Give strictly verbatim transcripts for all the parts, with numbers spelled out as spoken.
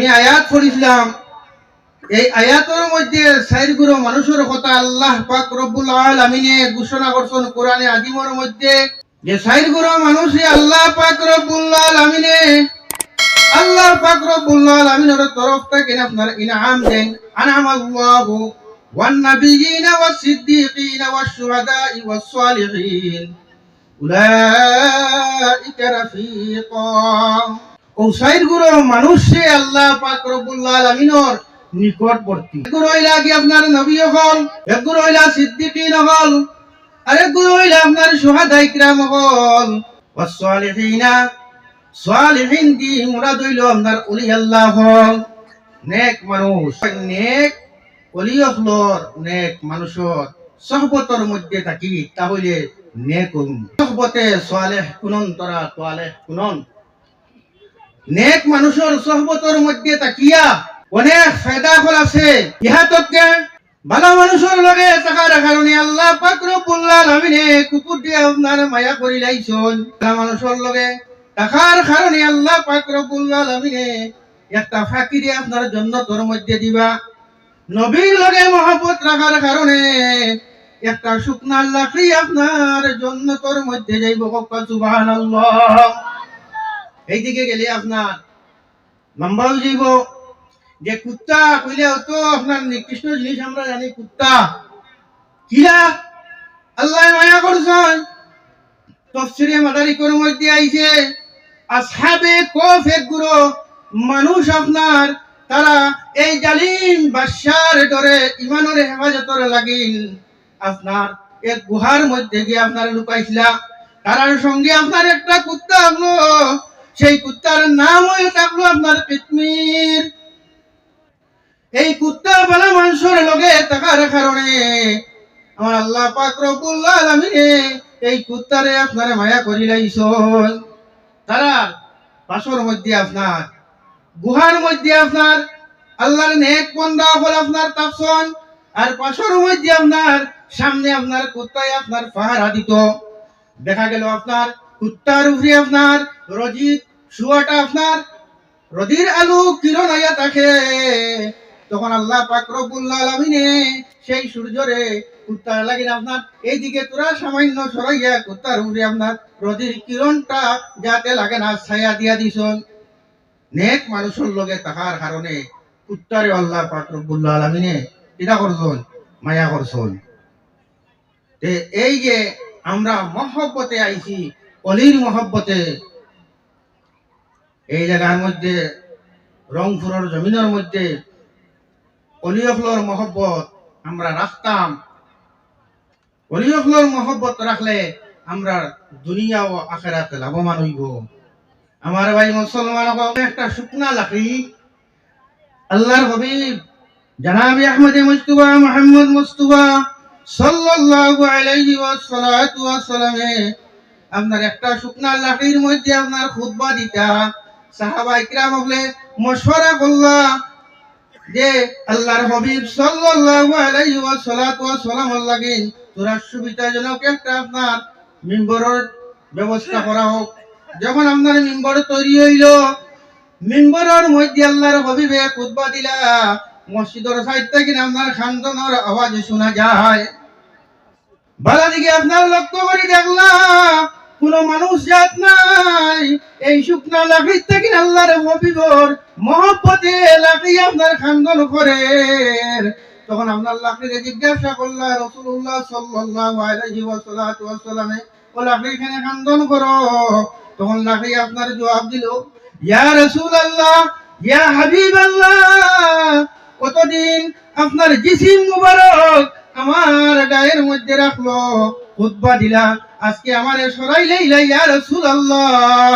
এই আয়াত পড়ছিলাম, এই আয়াতর মধ্যে চাইর গুরু মানুষর কথা আল্লাহ পাক রব্বুল আলামিনে ঘোষণা করছইন কোরআনে আজিমর মধ্যে, যে চাইর গুরু মানুষরে আল্লাহ পাক রব্বুল আলামিনে, আল্লাহ পাক রব্বুল আলামিনর তরফ থাকি আপনার ইনাম দেইন, আনআমাল্লাহু ওয়ান নাবিয়্যিনা ওয়াস সিদ্দিকিনা ওয়াশ শুহাদাই ওয়াস সালিহিন, উলাইকা রাফিকা। অউ চাইর গুরু মানুষরে আল্লাহ পাক রব্বুল আলামিনর নিকটবর্তী। এক গুরু অইলা কি আপনার নবী অকল, এক গুরু অইলা সিদ্দিকিন অকল, আরেক গুরু অইলা আপনার শুহাদায়ে কিরাম অকল, ওয়াস সালিহিনা, সালিহিন দি মুরাদ অইলো আপনার অলি আল্লাহ অকল, নেক মানুষ, নেক অলি অকলর, নেক মানুষর সহবতর মধ্যে থাকি, তা অইলে নেক অইমু। সহবতে সালেহ কুনন, তারা সালেহ কুনন। নেক মানুষর সহবতর মধ্যে থাকিয়া অনেক ফায়দা অকল আছে। ইহা তককে ভালা মানুষর লগে থাকার কারণে আল্লাহ পাক রব্বুল আলামিনে কুকুর দিয়া আপনার মায়া করিলাইছইন। ভালা মানুষর লগে থাকার কারণে আল্লাহ পাক রব্বুল আলামিনে একটা ফাঁকি দিয়া আপনার জন্নতর মধ্যে দিবা। নবীর লগে মহব্বত রাখার কারণে একটা শুকনা লাকড়ি আপনার জন্নতর মধ্যে যাইবো। কউক্কা সুবহানাল্লাহ। এইদিকে গেলে আপনার লম্বা অই যাইবো। যে কুত্তা কইলে অত আপনার নিকৃষ্ট জিনিস আমরা জানি, কুত্তা কিলা আল্লায় মায়া করছইন। তফসিরে মাদারিকর মধ্যে আইছে, আসহাবে কহফ এক গুরু মানুষ আপনার, তারা এই জালিম বাদশার ডরে ইমানর হেফাজতর লাগিন আপনার এক গুহার মধ্যে গিয়া আপনার লুকাইছিলা। তারার সঙ্গে আপনার একটা কুত্তা আছলো, সেই কুত্তার নাম অইয়া থাকলো আপনার কিতমির। এই কুত্তা ভালা মানুষর লগে থাকার কারণে আমার আল্লাহ পাক রব্বুল আলামিনে এই কুত্তারে আপনারে মায়া করিলাইছইন। তারার পাশর মধ্যে আপনার, গুহার মধ্যে আপনার আল্লাহর নেক বন্দা অকল আপনার থাকছইন, আর পাশর মধ্যে আপনার সামনে আপনার কুত্তায় আপনার পাহারা দিত। দেখা গেল আপনার কুত্তার উপরে আপনার রজির শুয়াটা আপনার রজির আলো কিরণ অইয়া থাকে, তখন আল্লাহ পাক রব্বুল আলামিনে সেই সূর্যরে কুত্তার লাগিন আপনার এইদিকে থুড়া সামান্য সরাইয়া কুত্তার উপরে আপনার রজির কিরণটা যাতে লাগে না ছায়া দিয়া দিছইন। নেক মানুষর লগে থাকার কারণে কুত্তারে আল্লাহ পাক রব্বুল আলামিনে কিতা করছইন? মায়া করছইন। তে এই যে আমরা মহব্বতে আইছি, অলির মহব্বতে, এই জাগার মধ্যে, রংপুরর জমিনর মধ্যে অলি অকলর মহব্বত আমরা রাখতাম। অলি অকলর মহব্বত রাখলে আমরা দুনিয়া ও আখেরাতে লাভবান অইবো। আমার ভাই মুসলমান অকল, একটা শুকনা লাকড়ি আল্লাহর হাবিব জনাবে আহমদে মুজতবা মুহাম্মদ মুস্তফা সাল্লাল্লাহু আলাইহি ওয়া সাল্লাতু ওয়া সাল্লামে আপনার একটা শুকনা লাকড়ির মধ্যে আপনার খুতবা দিতা। সাহাবায়ে কিরাম অকলে মশওয়ারা করলা যে আল্লাহর হাবিব সাল্লাল্লাহু আলাইহি ওয়া সাল্লাতু ওয়া সাল্লামর লাগিন থুড়া সুবিধাজনক একটা আপনার মিম্বরর ব্যবস্থা করা হোক। যখন আপনার মিম্বর তৈরি অইলো, মিম্বরর মধ্যে আল্লাহর হাবিবে খুতবা দিলা, মসজিদর সাইড থাকি আপনার কান্দনর আওয়াজ শুনা যায়। বালা দিকে আপনার লক্ষ্য করি দেখলা, কোনো মানুষ জাত নাই। এই শুকনা লাকড়ির থাকি আল্লাহর হাবিবর মহব্বতে লাকড়ি আপনার কান্দন করের। তখন আপনার লাকড়িরে জিজ্ঞাসা করলা রাসূলুল্লাহ সাল্লাল্লাহু আলাইহি ওয়া সাল্লাতু ওয়া সাল্লামে, ও লাকড়ি কেনে কান্দন করো? তখন লাকড়ি আপনার জবাব দিল, ইয়া রাসূলুল্লাহ, ইয়া হাবিবাল্লাহ, কতদিন আপনার জিসিম মুবারক আমার গায়ের মধ্যে রাখলো, খুতবা দিলা, আজকে আমারে সরাইলাইলা, ইয়া রাসূলুল্লাহ,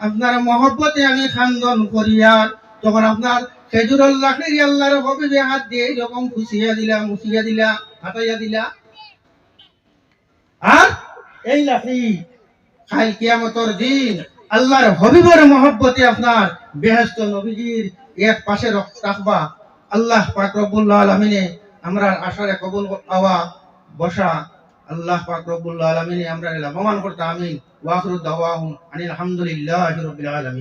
আপনার মহব্বতে আমি কান্দন করিয়ার। তখন আপনার খেজুরর লাকড়ি আল্লাহর হাবিবে হাত দিয়া এইরকম খুশিয়া দিলা, মুছিয়া দিলা, হাতাইয়া দিলা। আর এই লাকড়ি কাইল কিয়ামতর দিন আল্লাহর হাবিবর মহব্বতে আপনার বেহেশত নবীজির এক পাশে রক-, রাখবা। আল্লাহ পাক রব্বুল আলামিনে আমরার আশারে কবুল আওয়া বসা আল্লাহ পাক রব্বুল আলামিনে আমরারে লাভবান করতা। আমিন। ওয়া আখিরু দাওয়াহুম আনিল হামদুলিল্লাহি রাব্বিল আলামিন।